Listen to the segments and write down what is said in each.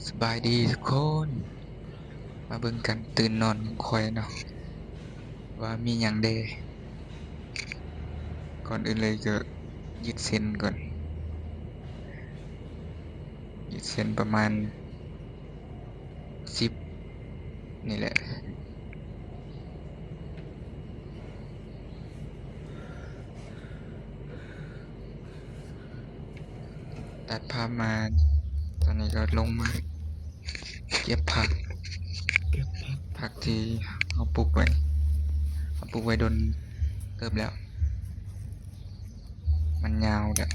ສະບາຍດີທຸກຄົນ ມາເບິ່ງການຕື່ນນອນຂອງຂ້ອຍເນາະ ວ່າມີຫຍັງແດ່. ກ່ອນອື່ນເລີຍກໍຢືດເສັ້ນກ່ອນ ຢືດເສັ້ນປະມານສິບນີ້ແຫຼະ. ຕັດພາບມາ ຕອນນີ້ກໍລົງມາເກັບຜັກ ເກັບຜັກ ຜັກທີ່ເຮົາປູກໄວ້ ເຮົາປູກໄວ້ດົນເຕີບແລ້ວ ມັນຍາວແລ້ວ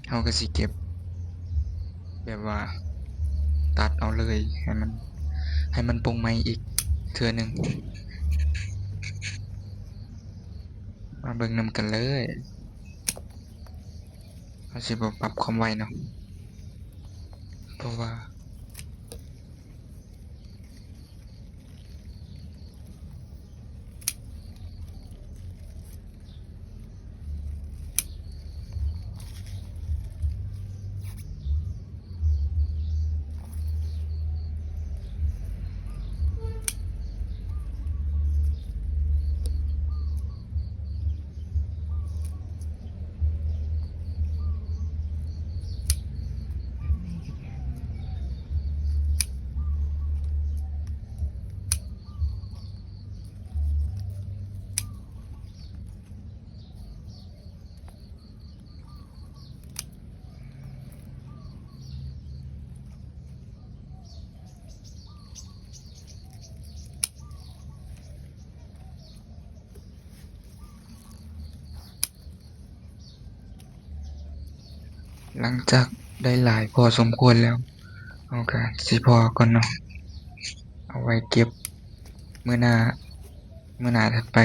ເຮົາກໍຊິເກັບແບບວ່າຕັດເອົາເລີຍ ໃຫ້ມັນ ໃຫ້ມັນປົ່ງໃໝ່ອີກເທື່ອໜຶ່ງ. ມາເບິ່ງນຳກັນເລີຍ. ເຮົາຊິບໍ່ປັບຄວາມໄວເນາະ ເພາະວ່າ ຫຼັງຈາກໄດ້ຫຼາຍພໍສົມຄວນແລ້ວ ເຮົາກະຊິພໍກ່ອນເນາະ ເອົາໄວ້ເກັບມື້ໜ້າ ມື້ໜ້າຖັດໄປ.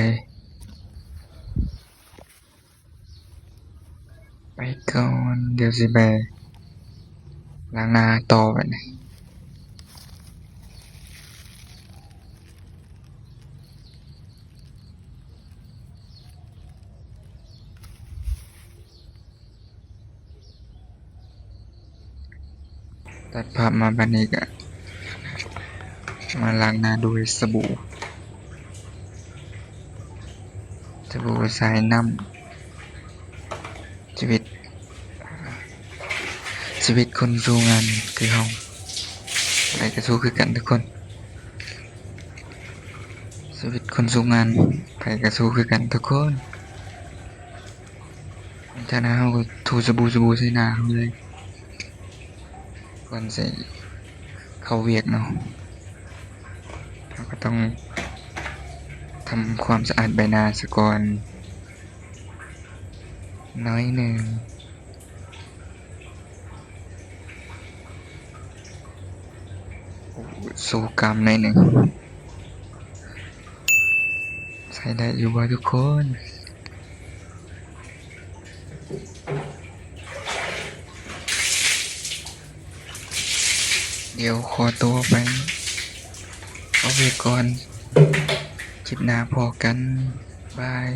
ໄປກ່ອນ ດຽວຊິໄປລ້າງໜ້າຕໍ່ບັດນີ້. ຕັດພາບມາບັດນີ້ກະມາລ້າງໜ້າດ້ວຍສະບູ ສະບູສາຍນ້ຳ. ຊີວິດ ຊີວິດຄົນສູ້ງານຄືເຮົາ ໃຜກະສູ້ຄືກັນທຸກຄົນ ຊີວິດຄົນສູ້ງານ ໃຜກະສູ້ຄືກັນທຸກຄົນ. ຈາກນັ້ນເຮົາກໍຖູສະບູ ສະບູໃສ່ໜ້າເຮົາເລີຍ ກ່ອນຊິເຂົ້າວຽກເນາະ ເຮົາກໍຕ້ອງທຳຄວາມສະອາດໃບໜ້າສາກ່ອນໜ້ອຍໜຶ່ງ. ໂອ້ ໂຊກ້າມໜ້ອຍໜຶ່ງ ໃຊ້ໄດ້ຢູ່ບໍ່ທຸກຄົນ? ດຽວຂໍຕົວໄປເຂົ້າວຽກກ່ອນ ຄລິບໜ້າພໍ້ກັນ ບາຍ.